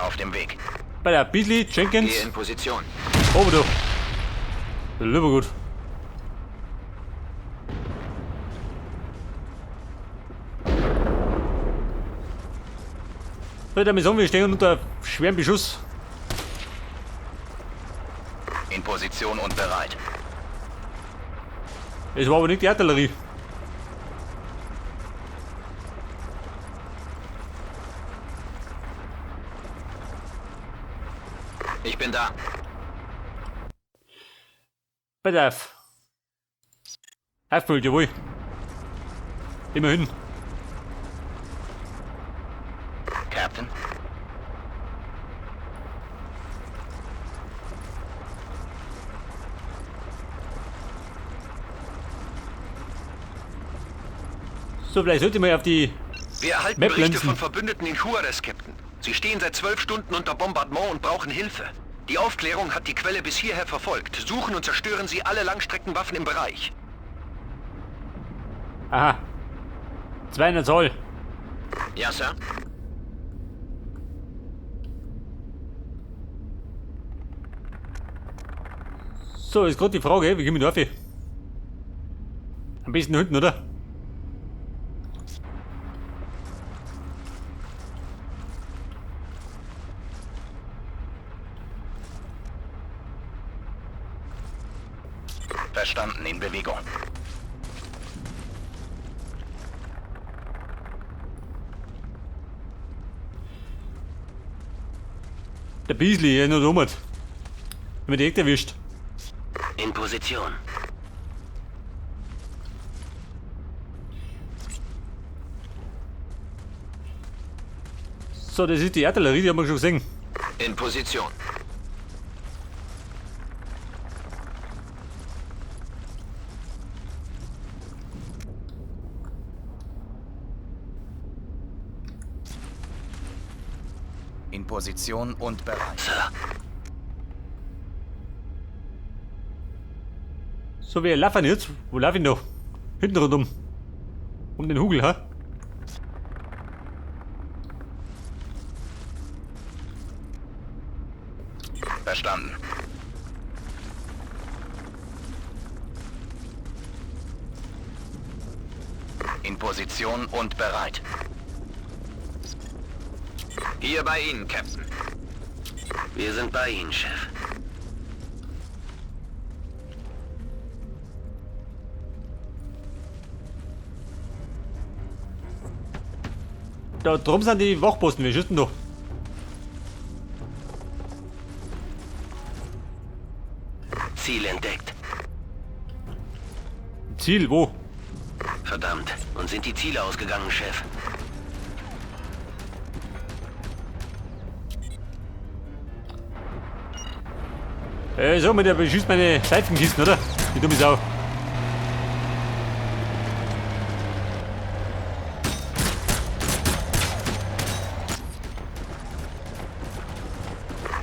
Auf dem Weg. Bei der Beasley, Jenkins. Gehe in Position. Oh, du. Lieber gut. Soll ich damit sagen, wir stehen unter schwerem Beschuss. In Position und bereit. Es war aber nicht die Artillerie. Ich bin da. Pass auf. Aufgeholt, jawohl. Immerhin. Captain. So, vielleicht sollte ich mal auf die Wir erhalten Map Berichte linsen. von Verbündeten in Juarez, Captain. Sie stehen seit 12 Stunden unter Bombardement und brauchen Hilfe. Die Aufklärung hat die Quelle bis hierher verfolgt. Suchen und zerstören Sie alle Langstreckenwaffen im Bereich. Aha. 200 Zoll. Ja, Sir. So, ist gerade die Frage, wie komme ich da rauf? Am besten hinten, oder? Verstanden. In Bewegung. Der Beasley, der nur rum hat. Wenn man direkt erwischt. In Position. So, das ist die Artillerie, die haben wir schon gesehen. In Position. In Position und bereit. Sir. So, wir laufen jetzt. Wo lauf ich noch? Hinten rundum. Um den Hugel, ha? Verstanden. In Position und bereit. Hier bei Ihnen, Captain. Wir sind bei Ihnen, Chef. Da drum sind die Wachposten, wir schießen doch. Ziel entdeckt. Ziel, wo? Verdammt. Und sind die Ziele ausgegangen, Chef? So, mit der beschießt meine Seifenkisten, oder? Die dumme Sau.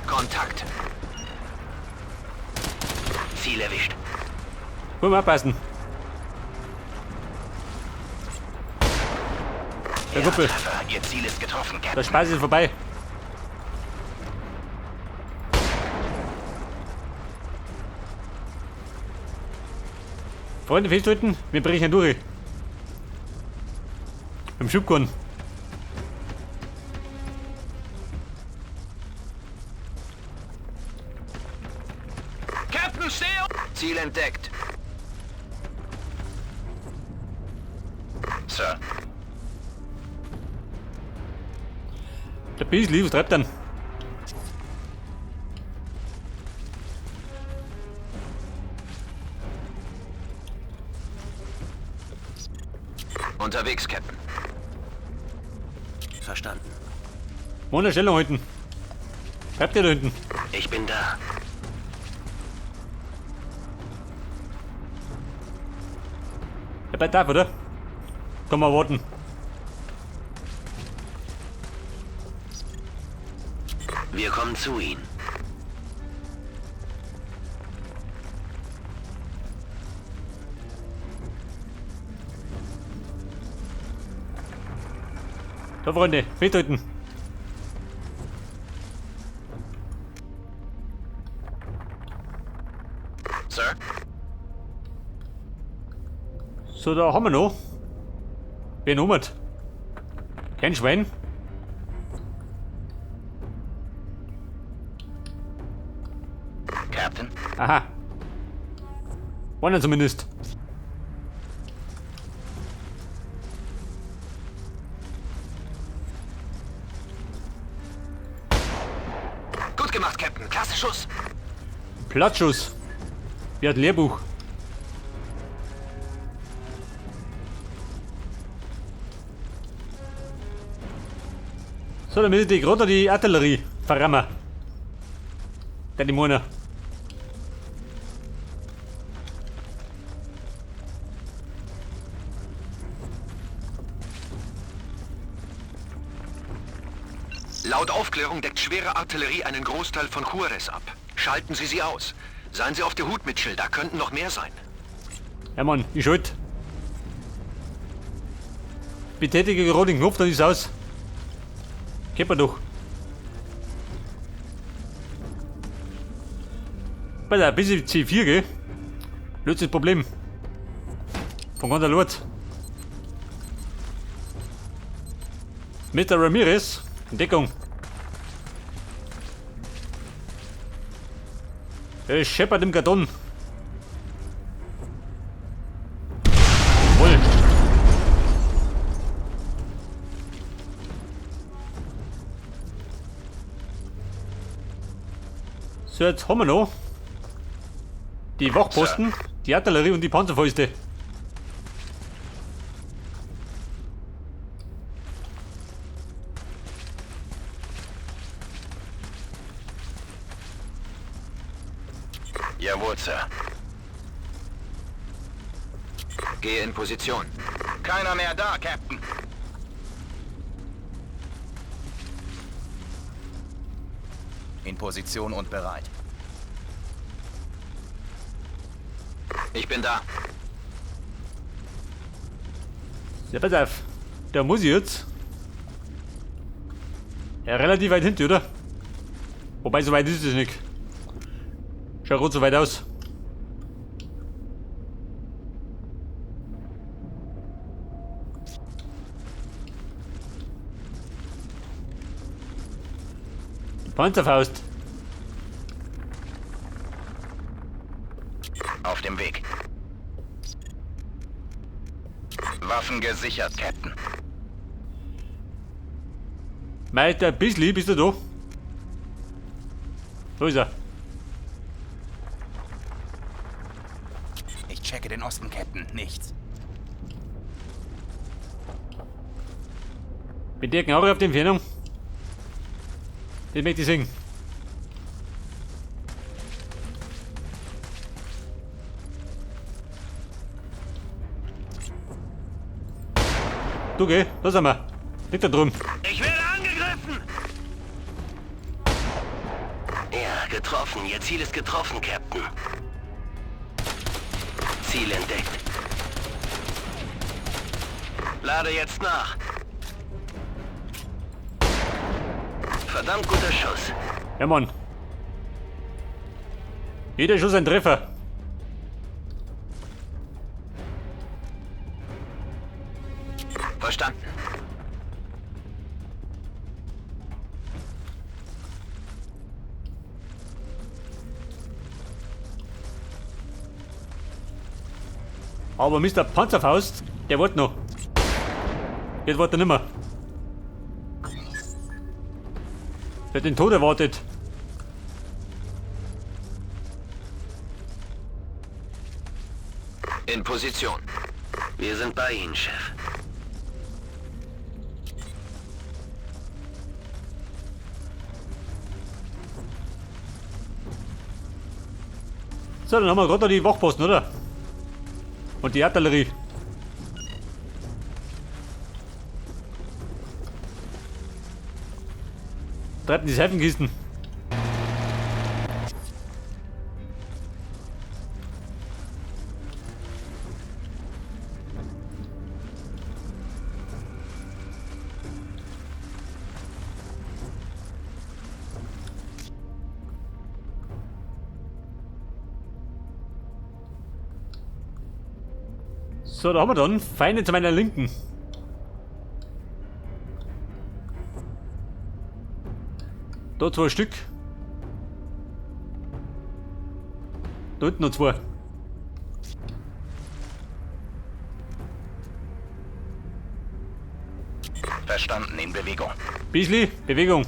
Kontakt. Ziel erwischt. Wollen wir aufpassen. Der Kumpel, Treffer. Ihr Ziel ist getroffen, der Captain. Spaß ist vorbei. Freunde, festhalten, wir brechen durch. Beim Schubkorn. Captain, steh auf! Ziel entdeckt. Sir, Der Beasley, was treibt denn? Unterwegs, Captain. Verstanden. Meine Stellung halten. Bleibt ihr da hinten? Ich bin da. Ja, bei darf, oder? Komm mal warten. Wir kommen zu Ihnen. So, Freunde, festhalten. Sir? So, da haben wir noch. Wen haben wir? Kein Schwein. Captain? Aha. Einer zumindest. Gut gemacht, Captain. Klasse Schuss. Platzschuss. Wie ein Lehrbuch. So, dann müssen die gerade die Artillerie verrammen. Der die Mona. Laut Aufklärung deckt schwere Artillerie einen Großteil von Juarez ab. Schalten Sie sie aus. Seien Sie auf der Hut, Mitchell, da könnten noch mehr sein. Ja Mann, ich schuld. Betätige gerade den Knopf, dann ist aus. Geht man doch. Bei der bisschen C4, gell? Löst das Problem. Von ganz allein. Mr. Ramirez, Deckung. Es scheppert im Karton. Jawohl. So, jetzt haben wir noch die Wachposten, die Artillerie und die Panzerfäuste. Jawohl, Sir. Gehe in Position. Keiner mehr da, Captain. In Position und bereit. Ich bin da. Ja, pass auf. Da muss ich jetzt. Ja, relativ weit hinten, oder? Wobei, so weit ist es nicht. Schaut gerade so weit aus. Die Panzerfaust. Auf dem Weg. Waffen gesichert, Captain. Meister Bisley, bist du da? Wo ist er? Ich checke den Osten, Captain. Nichts. Mit der Knarre auf die Entfernung. Das möchte ich sehen. Du geh, da sind wir. Liegt da drüben. Ich werde angegriffen! Ja, getroffen. Ihr Ziel ist getroffen, Captain. Ziel entdeckt. Lade jetzt nach. Verdammt guter Schuss. Ja, Mann. Jeder Schuss ein Treffer. Verstanden. Aber Mr. Panzerfaust, der wollte noch. Jetzt wollte er nimmer. Der hat den Tod erwartet. In Position. Wir sind bei Ihnen, Chef. So, dann haben wir gerade noch die Wachposten, oder? Und die Artillerie. Treibt die Seifenkisten. So, da haben wir dann Feinde zu meiner Linken. Da 2 Stück. Da hinten noch 2. Verstanden, in Bewegung. Beasley, Bewegung.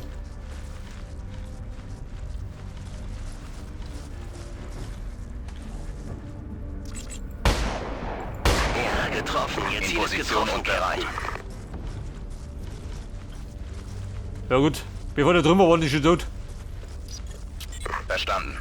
Ja, getroffen. Ihr In Ziel ist Position getroffen, und bereit. Ja gut, bevor der drüber war, ist schon tot. Verstanden.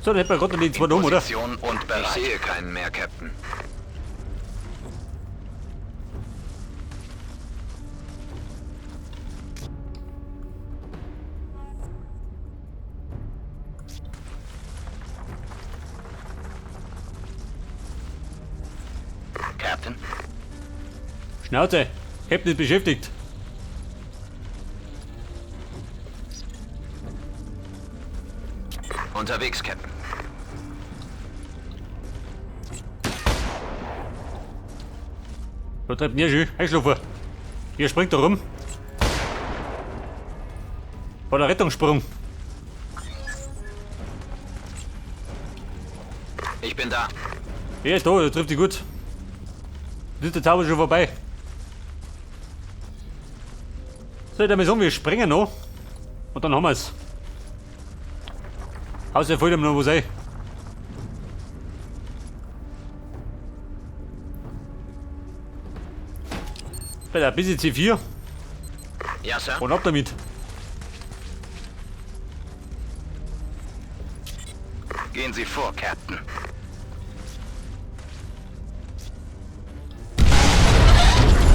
So, dann hätten wir gerade noch die 2 In um, oder? Position und bereit. Ich sehe keinen mehr, Captain. Captain? Schnauze! Captain ist beschäftigt. Unterwegs, Captain. Da treibt mir schön. Einschlafen. Hier springt er rum. War der Rettungssprung. Ich bin da. Ja, ist da, der trifft dich gut. Ist der Zauber schon vorbei. So, ich würde sagen, wir springen noch. Und dann haben wir's. Außer fällt ihm noch was ein. Bei der bisschen C4. Ja, Sir. Und ab damit. Gehen Sie vor, Captain.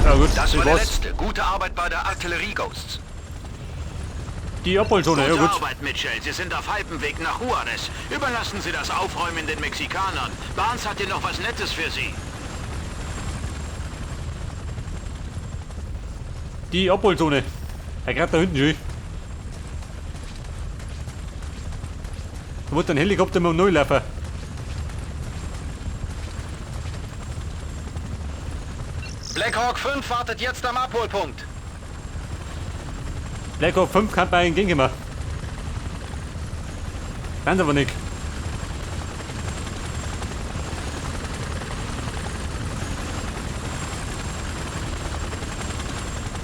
Ja gut, Das war der war's. letzte. Gute Arbeit bei der Artillerie, Ghosts. Die Abholzone, ja Gute gut. Arbeit, Mitchell. Sie sind auf halbem Weg nach Juarez. Überlassen Sie das Aufräumen den Mexikanern. Barnes hat hier noch was Nettes für Sie. Die Abholzone. Er gerade da hinten schön. Da muss ein Helikopter mit dem Null laufen. Black Hawk 5 wartet jetzt am Abholpunkt. Black Hawk 5 kann bei entgegenkommen. Ganz aber nicht.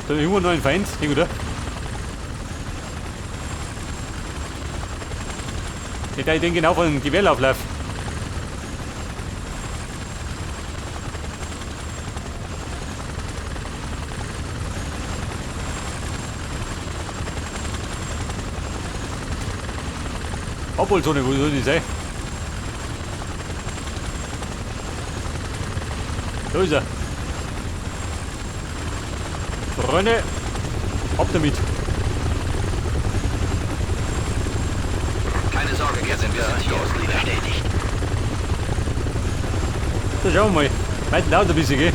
Da ist irgendwo noch ein Feind. Hier, oder? Ich denke genau von dem Gewehrlauf. Abholzone, wo soll die sein? Da ist er. Freunde, ab damit. Keine Sorge, Captain, wir sind hier. Bestätigt. So, schauen wir mal. Weiter dauert ein bisschen, gell?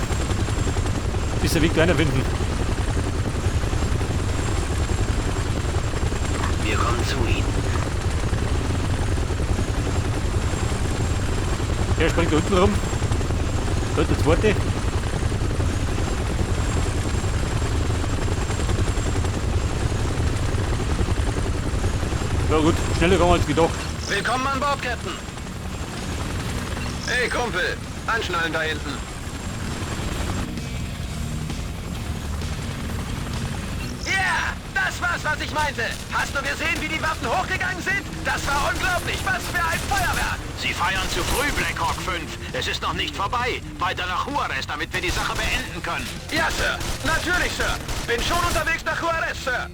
Bis der Weg da einer finden. Wir kommen zu Ihnen. Der springt da unten rum. Da ist der zweite. Ja gut, schneller gegangen als gedacht. Willkommen an Bord, Captain. Hey Kumpel, anschnallen da hinten. Ja, das war's, was ich meinte. Hast du gesehen, wie die Waffen hochgegangen sind? Das war unglaublich. Was für ein Feuerwerk. Sie feiern zu früh, Black Hawk 5. Es ist noch nicht vorbei. Weiter nach Juarez, damit wir die Sache beenden können. Ja, Sir. Natürlich, Sir. Bin schon unterwegs nach Juarez, Sir.